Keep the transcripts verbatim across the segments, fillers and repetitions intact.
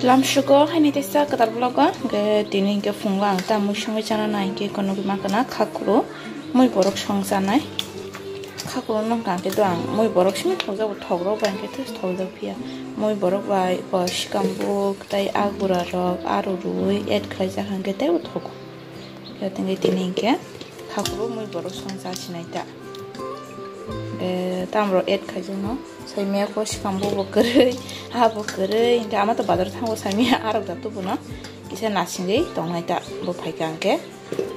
Lamsugo haini teisa kwtal vlog o, hwnkhe tini hwnkhe phungo ang ta mui songwi chana nai hwnkhe kono gwi mankha na khakuru mui borok song chanai. Khakuru nokha hwnkhe do ang mui borok simi thokjago, thokrok bai hwnkhe thokjak phiya. Mui borok bai bo sikambuk tei agbura rok aru rwui add khlaijak hwnkhe teibo thogo. Khe tini hwnkhe khakuru mui borok song cha sinai ta. Khe tamrok add khaijakno. Saimaya ko sikang bo bo kwrwi, ha bo kwrwi. Hingke ama to bazar thango saimaya arok da tubuno. Kisa nasingwi tongnai ta bo phaikha hingke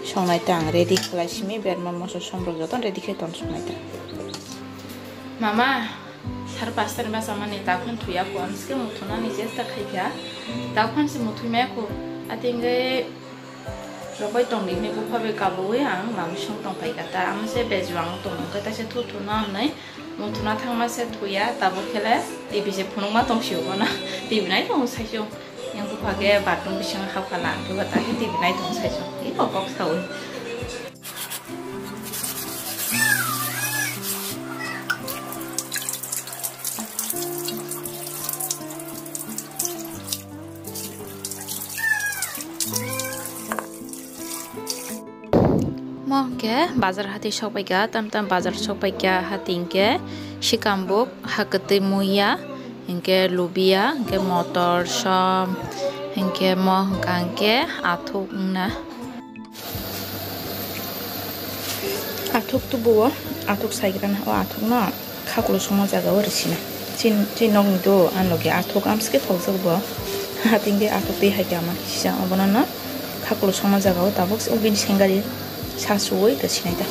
songnai ta ang ready khlai simi berma moso somrok joto ready khe ton songnai ta. Mama, sar pasta ni basa mani ta khon thuya ko amske muthuna ni chesta khaikha. Ta khon se muthumaya ko atingge Robai tongdi hinwi bupha bai kabuwi ang mamisong tongphaikha ta. Amo se bejwang tongmung khe taisa thu thuna hinwi muthuna thangma se thuya, tabuk khe le T V se phunukma tongsio bono. T V nai tongo saichung. Yang bupha khe bathroom bisingo hapkha lang khe bo ta khe T V nai tongo saichung. Iko kok saui. Mo hwnkhe bazar hati sokpaikha, tam tam bazar sokpaikha hati hwnkhe sikambuk, hakwtwi muiya, hwnkhe lubiya, hwnkhe motor, som, hwnkhe mo hwnkha hwnkhe athuk wngna. Athuk tubuo, athuk saigrana o athukno khakulu songma jaga o risina. Chin, chin nokni do anlogi athuk amsike thokjak bo. Hatingke athuk tei hai kama sisa obono no khakulu songma jaga o tabuk se bini sengari sa suwi ta sinai ta.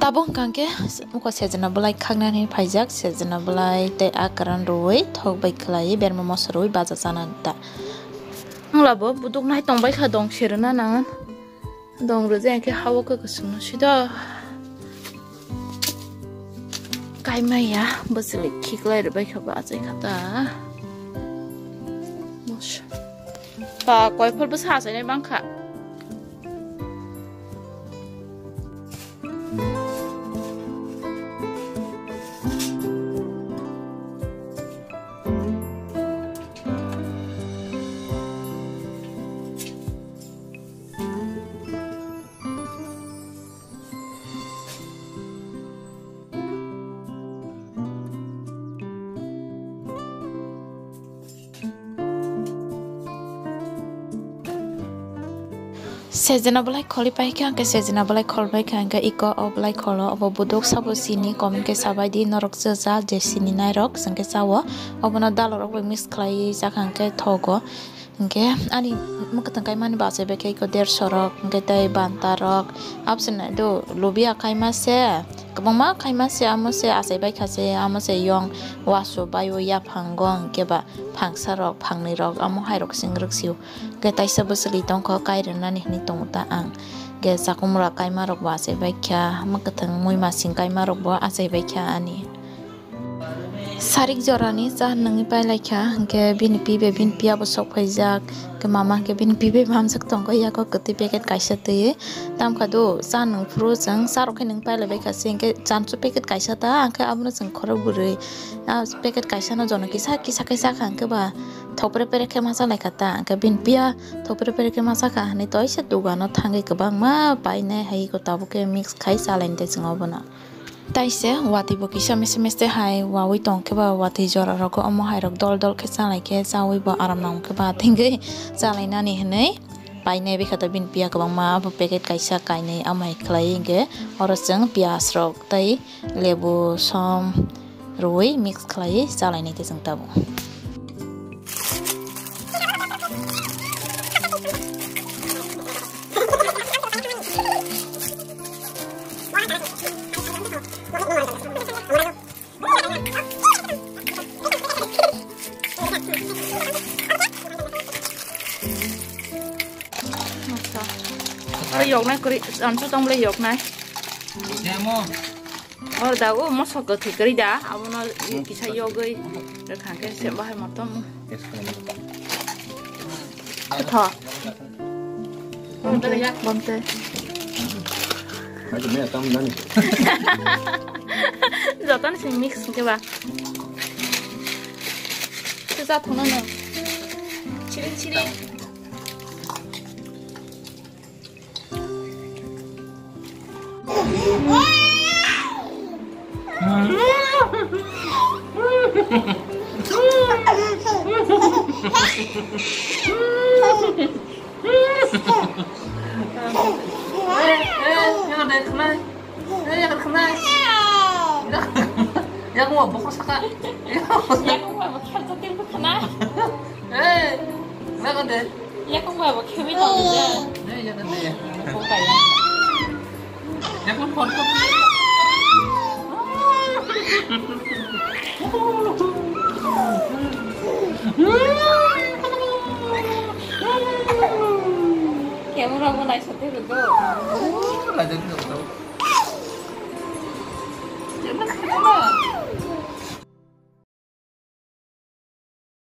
Tabuk hwnkha khe muko sejna bwlai khaknani phaijak, sejna bwlai tei a kwran rwui thok bai khwlaiwi berma moso rwui baja chana ta. Wngla bo buduk nai tong bai kha, dong se rwna nangan. Dong rwjak khe ha o khe kwchwngno sida. Kaimaya bwswli khiklai rwbai kha, ba achai kha ta. Moso. Ba koi phol bwsa achainai bang kha. Sejna bwlai kholi pai khe, hwnkhe sejna bwlai khol pai khe, hwnkhe iko o bwlai kholo obo buduk sabo sini comment khe sabai di, norok chwcha je sini nairok, hwnkhe chao obono dalorok bai mix khlaiwi chakha hwnkhe thogo. Hwnkhe ani mwkhwtwng kaimani bo achai bai khe iko derso rok, hwnkhe tei banta rok, absini do lubia kaima se, kwbangma kaima se, amo se achai bai kha se, amo se yong wasu bai o yaphango, hwnkhe ba phangsa rok, phangnwi rok, amo hai rok sing rwk sio. Hwnkhe taisa bwswli tongkho, kai rwnani hwnwi tongo ta ang. Hwnkhe chakhumra kaima rok bo achai bai kha, mwkhwtwng muimasing kaima rok bo achai bai kha ani. Sarik jorani cha nungwi pai lai kha, hwnkhe bini pi bai bini piya bo sok phaijak, hwnkhe mama hwnkhe bini pi bai mamsok tongo yago kwtwi packet kaisa twiwi. Tamkha do cha nung phuru chwng cha rok khe nung pai lai bai kha se, hwnkhe chansu packet kaisa ta, hwnkhe abono chwng khorok bwrwi a packet kaisa no jono kisa kisa khe cha kha, hwnkhe ba thopre pere khe ma cha lai kha ta, hwnkhe bini piya thopre pere khe ma cha kha hinwi toisa dogano thangwi kwbangma painai hai tabuk khe mix khai cha laini tei chwng obono. Taise watwi bo kisa mese mese hai wawi tong khe ba watwi jora rogo omo hai rok dol dol khe cha lai khe chawi bo aram nang khe ba thengwi cha lai nani hinwi painai bikha ta bini piya kwbangma abo packet kaisa kainwi amo hai khlai hwnkhe oro chwng piyaj rok tei lebu som rwui mix khlaiwi cha lai nai khe chwng tabuk. Yoknai kwrwi, ansu tong bwlai yoknai. Demo. Or da o mosok kwthwi kwrwi da, abono kisa yogwi rwkha khe se bahai motom. Tho. Bonte, bonte. Jotono se mix hwnkhe ba. Kisa thungna no. Chiri chiri. Yakung wa bokor saka. Yakung wa bokor saka. Yakung wa bokor saka. Yakung ba bo khemi tong ja. Nei, yakung de. Yakung ba ya. Yakung phone ko. Camera mo nai sate ro do. Oh, la de do.